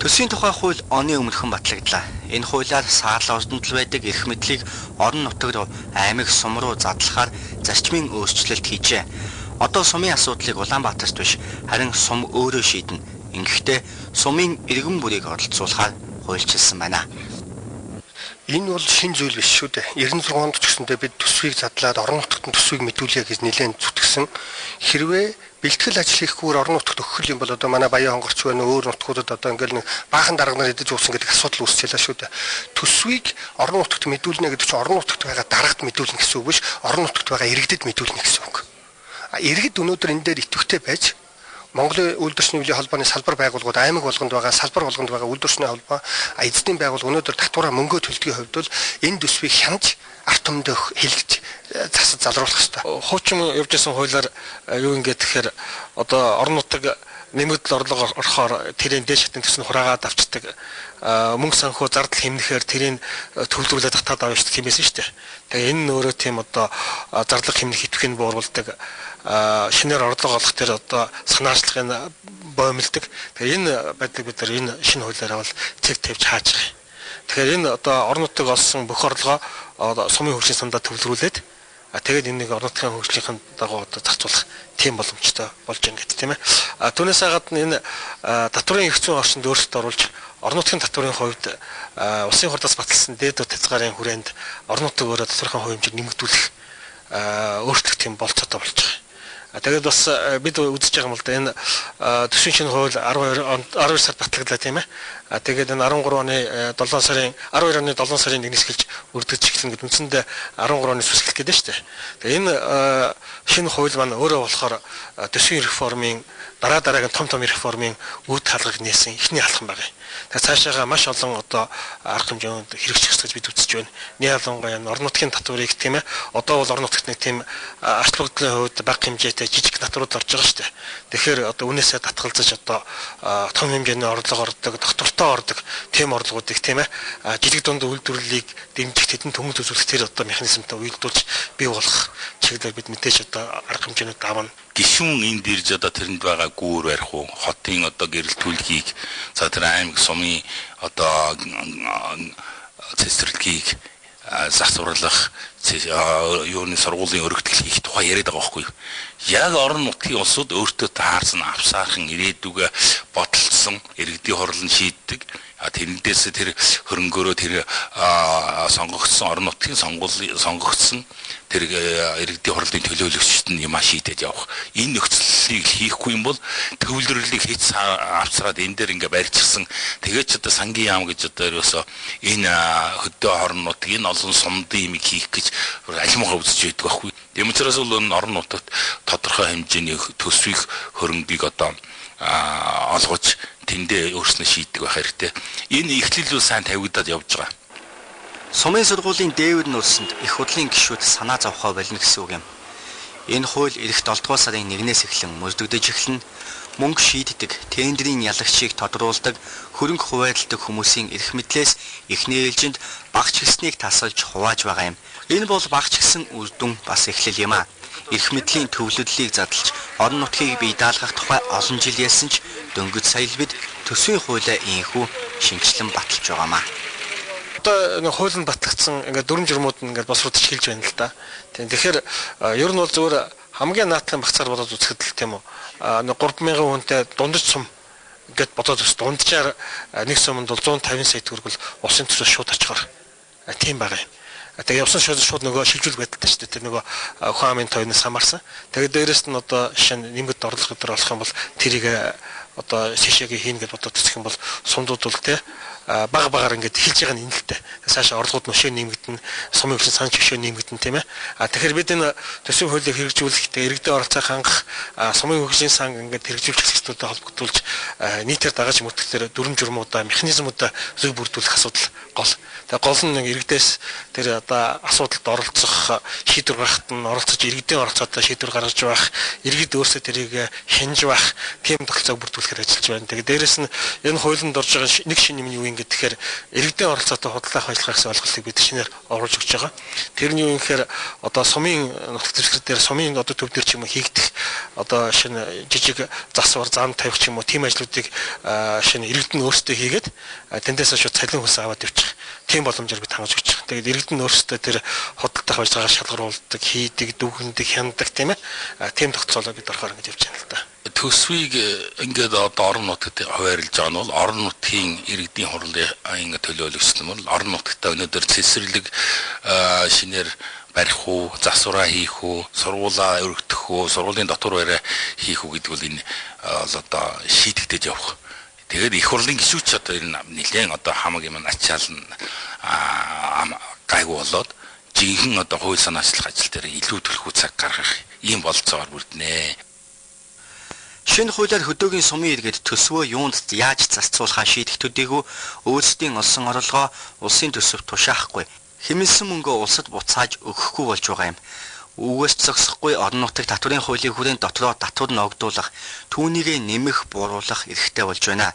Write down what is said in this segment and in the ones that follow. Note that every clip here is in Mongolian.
Төсвийн тухай хууль оны өмнөхөн батлагдлаа. Энэ хуулиар саарл ордонд байдаг эрх мэдлийг орон нутаг руу, аймаг сум руу задлахаар зарчмын өөрчлөлт хийжээ. Одоо сумын асуудлыг Улаанбаатарт биш, харин сум өөрөө шийднэ. Ингэхдээ сумын иргэн бүрийг оролцуулахаар хуульчилсан байна. Энэ бол шинэ зүйл биш шүү дээ. 96 онд ч гэсэндээ бид төсвийг задлаад орон нутагт нь төсвийг мэдүүлье гэж нэлээд зүтгэсэн. Хэрвээ бэлтгэл ажил хийхгүйгээр орон нутагт өгөх юм бол одоо манай Баян хонгорч байна, өөр нутгуудад одоо ингээл нэг баахан дарга нар идэж уусан гэдэг асуудал үүсчихлээ шүү дээ. Төсвийг орон нутагт мэдүүлнэ гэдэг чинь орон нутагт байгаа даргад мэдүүлнэ гэсэн үг биш, орон нутагт байгаа иргэдэд мэдүүлнэ гэсэн үг. Иргэд өнөөдөр энэ дээр идэвхтэй байж Монголын үйлдвэрчний үеийн холбооны салбар байгууллагууд аймаг болгонд байгаа, салбар болгонд байгаа үйлдвэрчний холбоо, эзэдийн байгууллага өнөөдөр татвараа мөнгөө төлдгийн хувьд бол энэ төсвийг хянаж ард түмэндээ хэлж засаж залруулах хэрэгтэй. Хуучин явж исэн хуулиар юу ингээд тэгэхээр одоо орон нутаг нэмэгдэл орлого орохоор тэрийн дээд шатны төсөнд хураагаад авчдаг, мөнгө санхүү зардал хэмнэхээр тэрийг төвлөрүүлээд татаад авна шүү дээ, тийм байсан шүү дээ. Тэгээ энэ нь өөрөө тийм одоо зарлага хэмнэх идэвхийг бууруулдаг, шинээр орлого олох тэр одоо санаачлагыг боомлдог. Тэгээ энэ байдлыг бид нар энэ шинэ хуулиараа бол цэг тавьж хааж байгаа юм. Тэгэхээр энэ одоо орон нутаг олсон бүх орлогоо сумын хөгжлийн сандаа төвлөрүүлээд тэгээд энэ нэг орон нутгийн хөгжлийнхэн дагуу одоо зарцуулах тийм боломжтой болж байна гэдэг, тийм ээ. Түүнээс гадна энэ татварын эрх зүйн орчинд өөрчлөлт оруулж орон нутгийн татварын хувьд улсын хурлаас баталсан дээд дот хязгаарын хүрээнд орон нутаг өөрөө татварын хувь хэмжээг нэмэгдүүлэх өөрчлөлт тийм болцоотой болж байгаа. Тэгээд бас бид үзэж байгаа юм л да, энэ төсвийн шинэ хууль 12 12 сард батлагдлаа, тийм ээ. Тэгээд энэ 13 оны 7 сарын 12 оны 7 сарын 1-ээс эхэлж үрдэж эхэлнэ гэдэг үндсэндээ 13 оны сүсгэлт гэдэг шүү дээ. Тэгээд энэ шинэ хууль маань өөрөө болохоор төсвийн реформын дараа дараагийн том том реформын үр талгыг нээсэн эхний алхам байгаа юм. Тэгээд цаашаага маш олон одоо арга хэмжээнд хэрэгжих гэж бид үзэж байна. Ялангуяа орон нутгийн татварыг, тийм ээ. Одоо бол орон нутагт нэг тийм ач холбогдлын хувьд бага хэмжээтэй жижиг татварууд орж байгаа шүү дээ. Тэгэхээр одоо үнээсээ татгалзаж одоо том хэмжээний орлого ордог, доктортой ордог тийм орлогоодыг, тийм ээ, жижиг дунд үйлдвэрлэлийг дэмжих, тэдэнд түмэд үзүүлэх тэр одоо механизмтай уялдуулж бий болох чиглэлээр бид мэдээж одоо арга хэмжээнүүд авна. Гишүүн энд ирж одоо тэрэнд байгаа гүүр барих уу, хотын одоо гэрэл түлхийг, за тэр аймаг сумын одоо цэцэрлэгийг засварлах, юуны сургуулийн өргөтгөл хийх тухай яриад байгаа байхгүй юу. Яг орон нутгийн улсууд өөртөө таарсан авсаархан ирээдүгэ бодолцсон иргэдийн хурал нь шийддэг. Тэрнээс тэр хөрөнгөөрөө тэр сонгогдсон орон нутгийн сонгогдсон тэр иргэдийн хурлын төлөөлөгчд нь юмаа шийдээд явах. Энэ нөхцөлийг хийхгүй юм бол төвлөрлөлийг хийц авцраад энэ дээр ингээ барьчихсан. Тэгээд ч одоо сангийн яам гэж одоо ерөөсөө энэ хөдөө орон нутаг энэ олон сумдын юм хийх гэж алимгаа үзэж байдаг байхгүй. Тийм учраас бол энэ орон нутагт тодорхой хэмжээний төсвийг хөрөнгийг одоо олгож тэндээ өөрснөө шийддэг байх хэрэгтэй. Энэ эхлэл бол сайн тавигдаад явж байгаа. Сумын сургуулийн дээвэр нурсанд их хурлын гишүүд санаа зовхоо болно гэсэн үг юм. Энэ хууль ирэх 7 дугаар сарын 1-ээс эхлэн мөрдөгдөж эхэлнэ. Мөнгө шийддэг, тендрийн ялагчийг тодруулдаг, хөрөнгө хуваарлдаг хүмүүсийн эрх мэдлээс эхний ээлжинд багч гэснийг тасалж хувааж байгаа юм. Энэ бол багч гэсэн үр дүн бас эхлэл юм аа. Эрх мэдлийн төвлөрлөлийг задлж орон нутгийг бие даалгах тухай олон жил ярьсан ч дөнгөж сая л бид төсвийн хуулиа инхүү шинэчлэн баталж байгаамаа. Одоо нэг хууль нь батлагдсан ингээд дүрм журмууд нь ингээд босруудаж хэлж байна л да. Тийм, тэгэхээр ер нь бол зүгээр хамгийн наатахын багцаар бодоод үзэхэд л тийм үү. Нэг 3000 хүнтэй дундаж сум гэд бодоод үз, дунджаар нэг суманд бол 150 сая төгрөг бол улсын төсөөс шууд очихоор тийм байгаа юм. Тэгээ явсан шууд нөгөө шилжүүлэх байдалтай шүү дээ. Тэр нөгөө хүн амын тойноос хамаарсан. Тэгээ дээрэс нь одоо шинэ нэмэгдэн орлого өдр болох юм бол тэрийг одоо шишээгээ хийнэ гэж бодоод үзэх юм бол сумдууд бол те баг багаар ингээд хэлж байгаа нь энэ л дээ. Цаашаа орлогууд нь өшөө нэмэгдэнэ, сумын хөгжлийн сан өшөө нэмэгдэнэ, тийм ээ. Тэгэхээр бид энэ төсвийн хуулийг хэрэгжүүлэх, тэгээ иргэдийн оролцоог хангах, сумын хөгжлийн сан ингээд хэрэгжүүлэх хэсгүүдтэй холбогдуулж нийтээр дагаж мөрдөх тэр дүрм журмуудаа, механизмуудаа зөв бүрдүүлэх асуудал гол. Тэгээ гол нь нэг иргэдээс тэр одоо асуудалд оролцох, шийдвэр гаргахад нь оролцож, иргэдийн оролцоотой шийдвэр гаргаж байх, иргэд өөрсдөө тэрийг хянаж байх тийм тогтолцоог бүрдүүлэхээр ажиллаж байна. Тэгээ дээрэс нь энэ хуулинд орж байгаа нэг шинэ юм юу ингэдэхээр иргэдийн оролцоотой худалдаах ажиллагаа гэсэн ойлголтыг бид шинээр оруулж өгч байгаа. Тэр нь юу юм гэхээр одоо сумын нутаг дэвсгэр дээр сумын одоо төв дээр ч юм уу хийгдэх одоо шинэ жижиг засвар зам тавих ч юм уу тийм ажлуудыг шинэ иргэд нь өөрсдөө хийгээд тэндээсээ шууд цалин хөлс аваад явчих. Тийм боломжоор бид хангаж өгч байгаа. Тэгээд иргэд нь өөрсдөө тэр худалдаах ажиллагаагаар шалгаруулдаг, хийдэг, дүгнэдэг, хянадаг тийм ээ. Тийм тогтцоолоо бид орохоор ингэж явж байна л да. Төсвийг ингээд одоо орон нутгад хуваарлж байгаа нь бол орон нутгийн иргэдийн хурлын төлөөлөгч нь бол орон нутгад өнөөдөр цэцэрлэг шинээр барих уу, засвараа хийх үү, сургуулаа өргөдөх үү, сургуулийн дотор барай хийх үү гэдэг бол энэ одоо шийдэгдэж явах. Тэгээд их хурлын гишүүч одоо энэ нэлээд одоо хамаг юм ачаал нь гайгүй болоод жинхэнэ одоо хууль санаачлах ажил дээр илүү төлхөө цаг гаргах ийм бололцоогоор бүрднэ. Шинэ хуулиар хөдөөгийн сумын иргэд төсвөө юунд яаж зарцуулахаа шийдэх төдийгүй өөрсдийн олсон орлогоо улсын төсөвт тушаахгүй хэмнэсэн мөнгөө улсад буцааж өгөхгүй болж байгаа юм. Үүгээс зогсохгүй орон нутагт татварын хуулийг хүрээнд дотроо татвар ногдуулах, түүнийгээ нэмэх, бууруулах эрхтэй болж байна.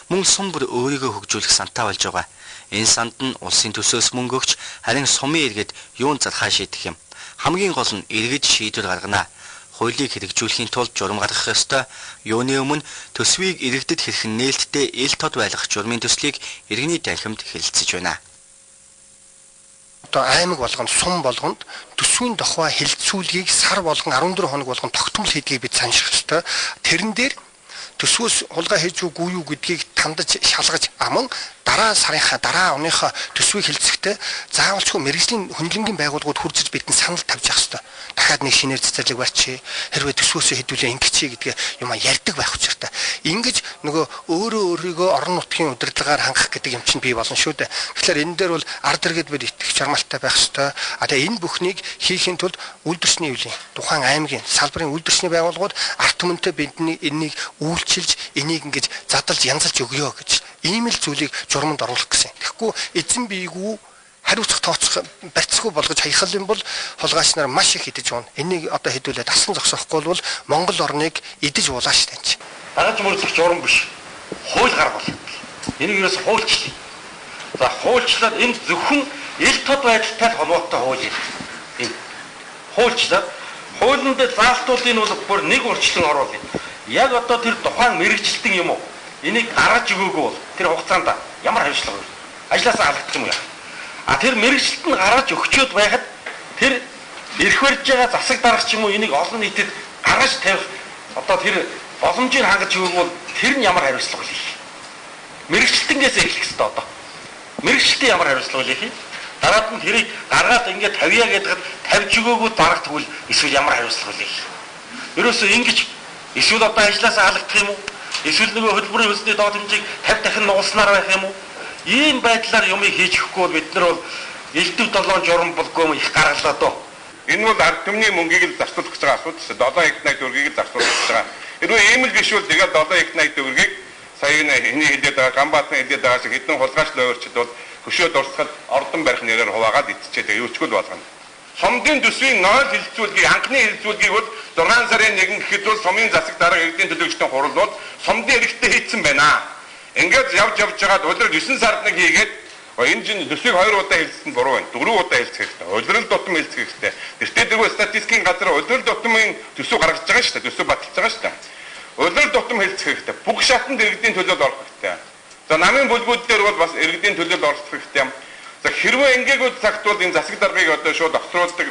Мөн сум бүр өөрийгөө хөгжүүлэх сантай болж байгаа. Энэ санд нь улсын төсөөс мөнгө өгч харин сумын иргэд юунд зархаа шийдэх юм. Хамгийн гол нь иргэд шийдвэр гаргана. Хуулийг хэрэгжүүлэхийн тулд журам гаргах ёстой. Юуны өмнө төсвийг иргэдэд хэрхэн нээлттэй ил тод байлгах журмын төслийг иргэний танхимд хэлэлцэж байна. Одоо аймаг болгонд, сум болгонд төсвийн дохваа хэлэлцүүлгийг сар болгон 14 хоног болгон тогтмол хийдгийг бид санших ёстой. Тэрэн дээр төсвөөс хулгай хийж үгүй юу гэдгийг тандаж шалгаж аман дараа сарынхаа дараа оныхоо төсвийг хэлцэхдээ заавалчгүй мэргэжлийн хөндлөнгийн байгууллагууд хурцж бидэнд санал тавьж явах ёстой. Дахиад нэг шинээр цэцэрлэг барьчих, хэрвээ төсвөөсөө хэдүүлээ ингэчээ гэдгээ юм ярьдаг байх учиртай. Ингэж нөгөө өөрөө өөрийгөө орон нутгийн удирдлагаар хангах гэдэг юм чинь бий болно шүү дээ. Тэгэхээр энэ дээр бол ард иргэд бид итгэх чармаалтай байх ёстой. А тэгээ энэ бүхнийг хийхин тулд үйлдвэрчний хэвлийн, тухайн аймгийн, салбарын үйлдвэрчний байгууллагууд ард түмэнтэй бидний энийг үйлчилж, энийг ингэж задалж янзалж өгье гэж ийм л зүйлийг журманд оруулах гэсэн. Тэгэхгүй эзэн бийгүү хариуцах тооцох барьцгүй болгож хаяхал юм бол хулгайч нар маш их идэж унна. Энийг одоо хэдүүлээ дасан зогсоохгүй бол Монгол орныг идэж уулаа шүү дээ. Дагаж мөрдлөх журам биш. Хууль гаргуул. Энийг ерөөс хуульчлаа. За хуульчлаад энэ зөвхөн ил тод байдалтай холбоотой хууль юм. Энэ хуульчлаад хуулинд заалтуулын бол бүр нэг урьдчилан оруулъя. Яг одоо тэр тухайн мэрэгчлэлтэн юм уу? Энийг гаргаж өгөөгүй бол тэр хугацаанд ямар хариуцлага вэ? Ажлаасаа халагдах юм уу? А тэр мэрэгчлэлт нь гаргаж өгчөөд байхад тэр эрх барьж байгаа засаг дарга ч юм уу энийг олон нийтэд гаргаж тавих одоо тэр боломжийг хангаж өгөөгүй бол тэр нь ямар хариуцлага вэ? Мэрэгчлэлтнгээс эхлэх ёстой одоо. Мэрэгчлэлтийн ямар хариуцлага вэ? Дараад нь тэрийг гаргаад ингээд тавья гэдгээд тавьж өгөөгүй дарга тэгвэл эсвэл ямар хариуцлага вэ? Ерөөсөө ингэж эсвэл одоо ажлаасаа халагдах юм уу? Эсвэл нөгөө хөдөлмөрийн хөлсний доод хэмжээг 50 дахин нугалснаар байх юм уу? Ийм байдлаар юмыг хийж өгөхгүй бол бид нар бол элдв долоон журам болгүй юм их гаргалаа доо. Энэ бол ард түмний мөнгийг л зарцуулах гэж байгаа асуудал шүү дээ. 7 гектар төгрөгийг л зарцуулах гэж байгаа. Хэрвээ ийм л биш бол тэгээд 7 гектар төгрөгийг сая энэ хэлээд байгаа Ганбаатан хэлээд байгаа шиг хэдэн хулгайч лойрчд бол хөшөө дурсахад ордон барих нэрээр хуваагаад идчихээ тэгээд юучгүй л болгоно. Сумдын төсвийн 0 хэлэлцүүлгийг анхны хэлэлцүүлгийг бол 6 сарын 1 гэхэд бол сумын засаг дарга иргэдийн төлөөлөгчдийн хурал бол сумдын эрхтэй хийцэн байна. Ингээд явж байгаад улирал 9 сард нэг хийгээд энэ чинь төсвийг 2 удаа хэлсэн буруу байна. 4 удаа хэлцэх хэрэгтэй. Улирал тутам хэлцэх хэрэгтэй. Тэртээ дөрвөө статистикийн газар улирал тутмын төсөв гаргаж байгаа шүү дээ. Төсөв баталж байгаа шүү дээ. Улирал тутам хэлцэх хэрэгтэй. Бүх шатанд иргэдийн төлөөд орох хэрэгтэй. За намын бүлгүүд дээр бол бас иргэдийн төлөөд орох хэрэгтэй. За хэрвээ ингээгүй цагт бол энэ засаг даргаыг одоо шууд огцруулдаг,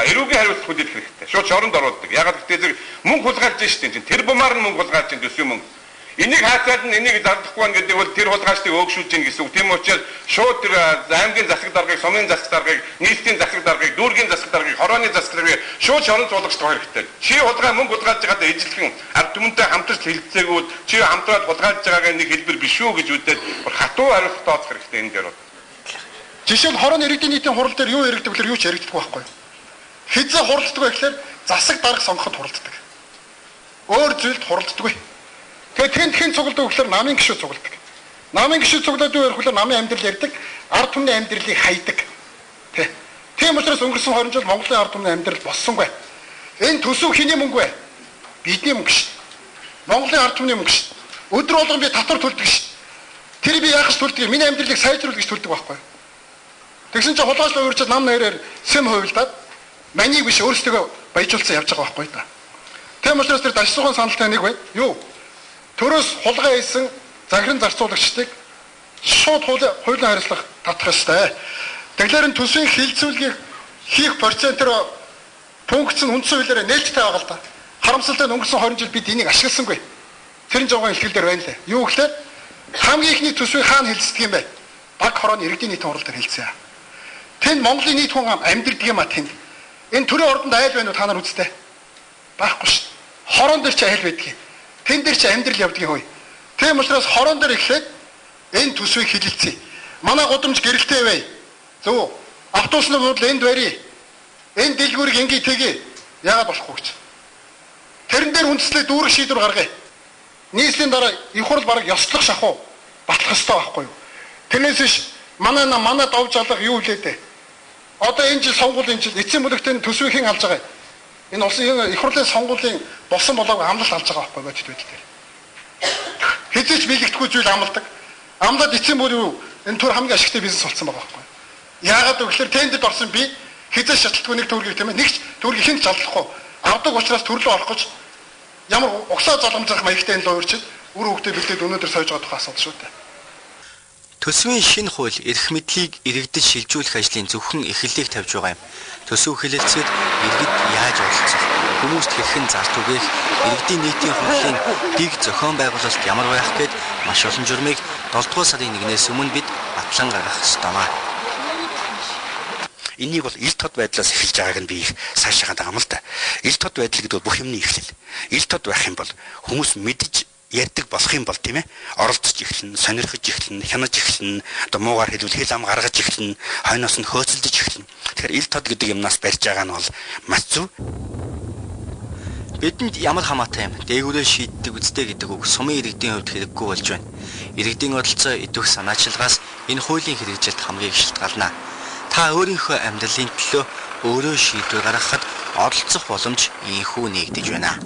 эрүүгийн хариуцлага хүлээх хэрэгтэй. Шууд шоронд оруулдаг. Ягаад гэвэл зэрэг мөнгө хулгайлж шít энэ чинь. Тэр бумаар нь мөнгө хулгайлж чинь төсвийн мөнгө. Энийг хаацаад нь энийг зарлахгүй байна гэдэг бол тэр хулгайчдыг өөгшүүлж гин гэсэн үг. Тийм учраас шууд тэр аймгийн засаг даргаыг, сумын засаг даргаыг, нийслэлийн засаг даргаыг, дүүргийн засаг даргаыг, хорооны засаг даргаыг шууд шоронд суулгах хэрэгтэй. Чи хулгай мөнгө хулгайлж байгаадаа ижилхэн ард түмэнтэй хамтарч хэлэлцээгүй чи хамтраад хулгайлж байгаагийн нэг хэлбэр биш үү гэж үзээд хатуу хариуцлага тооцох хэрэгтэй энэ дээр бол. Жишээ нь хорооны иргэдийн нийтийн хурал дээр юу яригддаг вэ гэхээр юу ч яригддаг байхгүй. Хэзээ хуралддаг вэ гэхээр засаг дарга сонгоход хуралддаг. Өөр зүйлд хуралддаггүй. Тэгээд тэнд хэн цугладаг вэ гэхээр намын гишүүд цугладаг. Намын гишүүд цуглаад юу ярих вэ гэхээр намын амьдрал ярьдаг, ард түмний амьдралыг хайдаг. Тэ. Тийм учраас өнгөрсөн 20 жил Монголын ард түмний амьдрал боссонгүй. Энэ төсөв хэний мөнгө вэ? Бидний мөнгө шүү. Монголын ард түмний мөнгө шүү. Өдөр болгон би татвар төлдөг шүү. Тэр би яах гэж төлдөг юм? Миний амьдралыг сайжруулах гэж төлдөг байхгүй. Тэгсэн чинь хулгайч луурчид нам нэрээр сэм хувилдаад манийг биш өөрсдөө баяжуулсан явж байгаа байхгүй да. Тийм учраас тэр дашсуухан саналтай нэг бай. Юу? Төрөөс хулгай хийсэн захиран зарцуулагчдыг шууд хуулийн хариуцлага татах ёстой. Тэгэхээр энэ төсвийн хилцүүлгийг хийх процентээр пункт нь үндсэн хуулиараа нээлттэй байгаа л да. Харамсалтай нь өнгөрсөн 20 жил бид энийг ашигласангүй. Тэр жогон ихтгэл дээр байна лээ. Юу гэхээр хамгийн ихний төсвийг хаана хилцдэг юм бэ? Баг хорооны иргэдийн нийтийн хурал дээр хилцээ. Тэнд Монголын нийт хүн ам амьдэрдэг юм а тэнд. Энэ төрийн ордонд айл байна уу та нар үзтээ? Байхгүй ш. Хорон дээр чи айл байдгийг. Тэн дээр чи амьдрал явдгийг хөөе. Тийм учраас хорон дээр эхлээд энэ төсвийг хилэлцье. Манай гудамж гэрэлтэй бай. Зөв. Автобусны буудлын энд барья. Энэ дэлгүүрийг ингээ тэгье. Яагаад болохгүй гэж. Тэрэн дээр үндэслээ дүүрэг шийдвэр гаргая. Нийслэлийн дараа их хурл бараг ёслох шахуу батлах ёстой байхгүй юу? Тэрнээс биш манай манай дов жалга юу лээ дээ. Одоо энэ жил сонгуулийн жил эцсийн бүлэгтээ төсвийг хэн алж байгаа юм? Энэ улсын их хурлын сонгуулийн болсон болоогүй амлалт алж байгаа байхгүй бодит байдал дээр. Хэзээ ч биелэгдэхгүй зүйл амладаг. Амлаад эцсийн бүр юу энэ төр хамгийн ашигтай бизнес болсон байгаа байхгүй. Яагаад вэ гэхээр тендерт орсон би хэзээ шатлалтгүй нэг төгрөгийг тийм ээ нэг ч төгрөгийг хэн ч аллахгүй авдаг учраас төрлөө орох гэж ямар угсаа залгамжрах маягтай энэ луурчид үр хөвгтөө бэлдээд өнөөдөр сойж байгаа тухай асуудал шүү дээ. Төсвийн шинэ хууль эрх мэдлийг иргэдэд шилжүүлэх ажлын зөвхөн эхлэлийг тавьж байгаа юм. Төсөв хэлэлцээд иргэд яаж оролцох, хүмүүст хэрхэн зар түгээх, иргэдийн нийтийн хурлын дэг зохион байгуулалт ямар байх гээд маш олон журмыг 7 дугаар сарын 1-ээс өмнө бид батлан гаргах ёстой маа. Энийг бол ил тод байдлаас эхэлж байгааг нь би их сайшаагаад байгаа юм л да. Ил тод байдал гэдэг бол бүх юмны эхлэл. Ил тод байх юм бол хүмүүс мэдж ярьдаг болох юм бол тийм ээ оролцож эхэлнэ, сонирхож эхэлнэ, хянаж эхэлнэ, одоо муугаар хэлбэл хэл ам гаргаж эхэлнэ, хойноос нь хөөцөлдөж эхэлнэ. Тэгэхээр ил тод гэдэг юмнаас барьж байгаа нь бол маш зөв. Бидэнд ямар хамаатай юм? Дээгүүрээ шийддэг үсттэй гэдэг үг сумын иргэдийн хувьд хэрэггүй болж байна. Иргэдийн оролцоо идэвх санаачилгаас энэ хуулийн хэрэгжилт хамгийн их шалтгаална. Та өөрийнхөө амьдралын төлөө өөрөө шийдвэр гаргахад оролцох боломж ийнхүү нээгдэж байна.